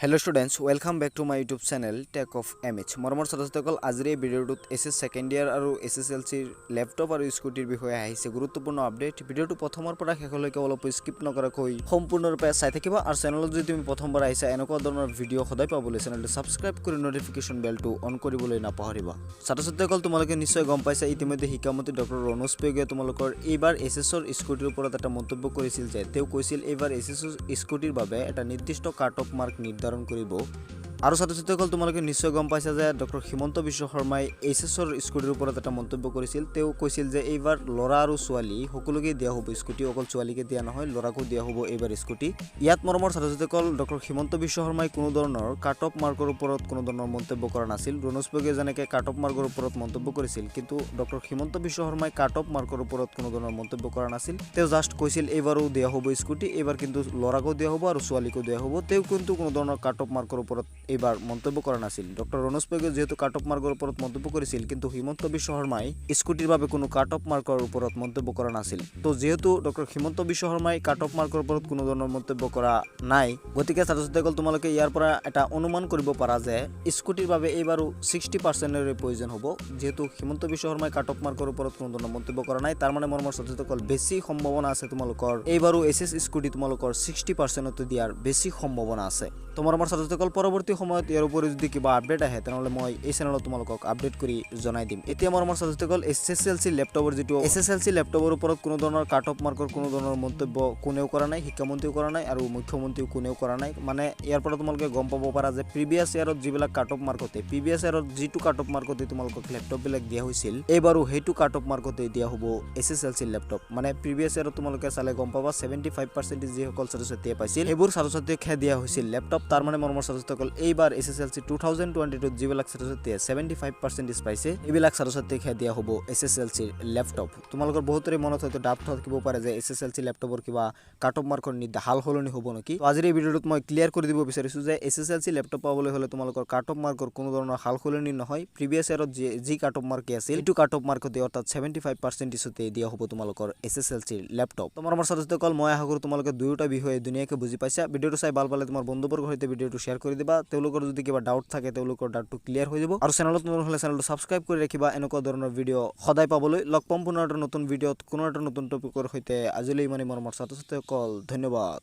Hello students, welcome back to my YouTube channel Tech of MH. মৰমৰ ছাত্ৰ ছাত্ৰীসকল, আজিৰ এই ভিডিঅ'টোত এইচএছ ছেকেণ্ড ইয়াৰ আৰু এইচএছএলচিৰ লেপটপ আৰু স্কুটিৰ বিষয়ে আহিছে গুৰুত্বপূৰ্ণ আপডেট। ভিডিঅ'টো প্ৰথমৰ পৰা শেষলৈকে অলপ স্কিপ নকৰাকৈ সম্পূৰ্ণৰূপে চাই থাকিবা আৰু চেনেলত যদি তুমি প্ৰথমবাৰ আহিছা, এনেকুৱা ধৰণৰ ভিডিঅ' সদায় পাবলৈ চেনেলটো ছাবস্ক্ৰাইব কৰি ন'টিফিকেশ্যন বেলটো অন কৰিবলৈ নাপাহৰিবা। ছাত্ৰ ছাত্ৰীসকল, তোমালোকে নিশ্চয় গম পাইছা, ইতিমধ্যে শিক্ষামন্ত্ৰী ডক্টৰ ৰণোজ পেগুৱে তোমালোকৰ এইবাৰ এইচএছৰ স্কুটিৰ ওপৰত এটা মন্তব্য কৰিছিল যে তেওঁ কৈছিল, এইবাৰ এইচএছৰ স্কুটিৰ বাবে এটা নিৰ্দিষ্ট কাট অফ মাৰ্ক নিৰ্ধাৰণ কৰিব। আৰু ছাত্ৰ ছাত্ৰীসকল, তোমালোকে নিশ্চয় গম পাইছা যে ডক্টৰ হিমন্ত বিশ্ব শৰ্মাই এইচএছৰ স্কুটিৰ ওপৰত এটা মন্তব্য কৰিছিল। তেওঁ কৈছিল যে এইবাৰ ল'ৰা আৰু ছোৱালী সকলোকে দিয়া হ'ব স্কুটি, অকল ছোৱালীকে দিয়া নহয়, ল'ৰাকো দিয়া হ'ব এইবাৰ স্কুটি। ইয়াত মৰমৰ ছাত্ৰ ছাত্ৰীসকল, ডক্টৰ হিমন্ত বিশ্ব শৰ্মাই কোনো ধৰণৰ কাট অফ মাৰ্কৰ ওপৰত কোনো ধৰণৰ মন্তব্য কৰা নাছিল। ৰণোজ পেগুৱে যেনেকৈ কাট অফ মাৰ্কৰ ওপৰত মন্তব্য কৰিছিল, কিন্তু ডক্টৰ হিমন্ত বিশ্ব শৰ্মাই কাট অফ মাৰ্কৰ ওপৰত কোনো ধৰণৰ মন্তব্য কৰা নাছিল। তেওঁ জাষ্ট কৈছিল, এইবাৰো দিয়া হ'ব স্কুটি, এইবাৰ কিন্তু ল'ৰাকো দিয়া হ'ব আৰু ছোৱালীকো দিয়া হ'ব। তেওঁ কিন্তু কোনো ধৰণৰ কাট অফ মাৰ্কৰ ওপৰত এইবাৰ মন্তব্য কৰা নাছিল। ডক্টৰ ৰণোজ পেগুৱে যিহেতু কাট অফ মাৰ্কৰ ওপৰত মন্তব্য কৰিছিল, কিন্তু হিমন্ত বিশ্ব শৰ্মাই স্কুটিৰ বাবে কোনো কাট অফ মাৰ্কৰ ওপৰত মন্তব্য কৰা নাছিল। তো যিহেতু ডক্টৰ হিমন্ত বিশ্ব শৰ্মাই কাট অফ মাৰ্কৰ ওপৰত কোনো ধৰণৰ মন্তব্য কৰা নাই, গতিকে ছাত্ৰ ছাত্ৰীসকল, তোমালোকে ইয়াৰ পৰা এটা অনুমান কৰিব পাৰা যে স্কুটিৰ বাবে এইবাৰো 60 পাৰ্চেণ্টৰে প্ৰয়োজন হ'ব। যিহেতু হিমন্ত বিশ্ব শৰ্মাই কাট অফ মাৰ্কৰ ওপৰত কোনো ধৰণৰ মন্তব্য কৰা নাই, তাৰ মানে মৰমৰ ছাত্ৰ ছাত্ৰীসকল, বেছি সম্ভাৱনা আছে তোমালোকৰ এইবাৰো এইচএছ স্কুটি তোমালোকৰ 60 পাৰ্চেণ্টতে দিয়াৰ বেছি সম্ভাৱনা আছে। তো মৰমৰ ছাত্ৰ ছাত্ৰীসকল, পৰৱৰ্তী সময়ত ইয়াৰ উপৰি যদি কিবা আপডেট আহে, তেনেহ'লে মই এই চেনেলত তোমালোকক আপডেট কৰি জনাই দিম। এতিয়া মৰমৰ ছাত্ৰ ছাত্ৰীসকল, এইচএছএলচি লেপটপৰ যিটো এইচএছএলচি লেপটপৰ ওপৰত কোনো ধৰণৰ কাট অফ মাৰ্কৰ কোনো ধৰণৰ মন্তব্য কোনেও কৰা নাই, শিক্ষামন্ত্ৰীও কৰা নাই আৰু মুখ্যমন্ত্ৰীও কোনেও কৰা নাই। মানে ইয়াৰ পৰা তোমালোকে গম পাব পাৰা যে প্ৰিভিয়াছ ইয়াৰত যিবিলাক কাট অফ মাৰ্কতে, প্ৰিভিয়াছ ইয়াৰত যিটো কাট অফ মাৰ্কতে তোমালোকক লেপটপবিলাক দিয়া হৈছিল, এইবাৰো সেইটো কাট অফ মাৰ্কতে দিয়া হ'ব এইচএছএলচি লেপটপ। মানে প্ৰিভিয়াছ ইয়াৰত তোমালোকে চালে গম পাবা, 75 পাৰ্চেণ্টেজ যিসকল ছাত্ৰ ছাত্ৰীয়ে পাইছিল, সেইবোৰ ছাত্ৰ ছাত্ৰীকহে দিয়া হৈছিল লেপটপ। তাৰ মানে মৰমৰ ছাত্ৰ ছাত্ৰীসকল, এইবাৰ এইচএছএলচি 2022ত যিবিলাক ছাত্ৰ ছাত্ৰীয়ে 75 পাৰ্চেণ্টেজ পাইছে, এইবিলাক ছাত্ৰ ছাত্ৰীকহে দিয়া হ'ব এইচএছএলচিৰ লেপটপ। তোমালোকৰ বহুতৰে মনত হয়তো ডাউট থাকিব পাৰে যে এইচএছএলচি লেপটপৰ কিবা কাট অফ মাৰ্কৰ সাল সলনি হ'ব নেকি। তো আজিৰ এই ভিডিঅ'টোত মই ক্লিয়াৰ কৰি দিব বিচাৰিছোঁ যে এইচএছএলচি লেপটপ পাবলৈ হ'লে তোমালোকৰ কাট অফ মাৰ্কৰ কোনো ধৰণৰ সাল সলনি নহয়। প্ৰিভিয়াছ ইয়াৰত যি যি কাট অফ মাৰ্কে আছিল, সেইটো কাট অফ মাৰ্কতে, অৰ্থাৎ 75 পাৰ্চেণ্টেজতে দিয়া হ'ব তোমালোকৰ এইচএছএলচিৰ লেপটপ। তোমাৰ আমাৰ ছাত্ৰ ছাত্ৰীসকল, মই আশা কৰোঁ তোমালোকে দুয়োটা বিষয়ে ধুনীয়াকৈ বুজি পাইছা। ভিডিঅ'টো চাই ভাল পালে তোমাৰ বন্ধুবৰ্গৰ সৈতে ভিডিঅ'টো শ্বেয়াৰ কৰি দিবা। তেওঁলোকৰ যদি কিবা ডাউট থাকে, তেওঁলোকৰ ডাউটটো ক্লিয়াৰ হৈ যাব। আৰু চেনেলত নতুন হ'লে চেনেলটো ছাবস্ক্ৰাইব কৰি ৰাখিবা এনেকুৱা ধৰণৰ ভিডিঅ' সদায় পাবলৈ। লগ পাম পুনৰ এটা নতুন ভিডিঅ'ত কোনো এটা নতুন টপিকৰ সৈতে। আজিলৈ ইমানেই মৰমৰ ছাত্ৰ ছাত্ৰীসকল, ধন্যবাদ।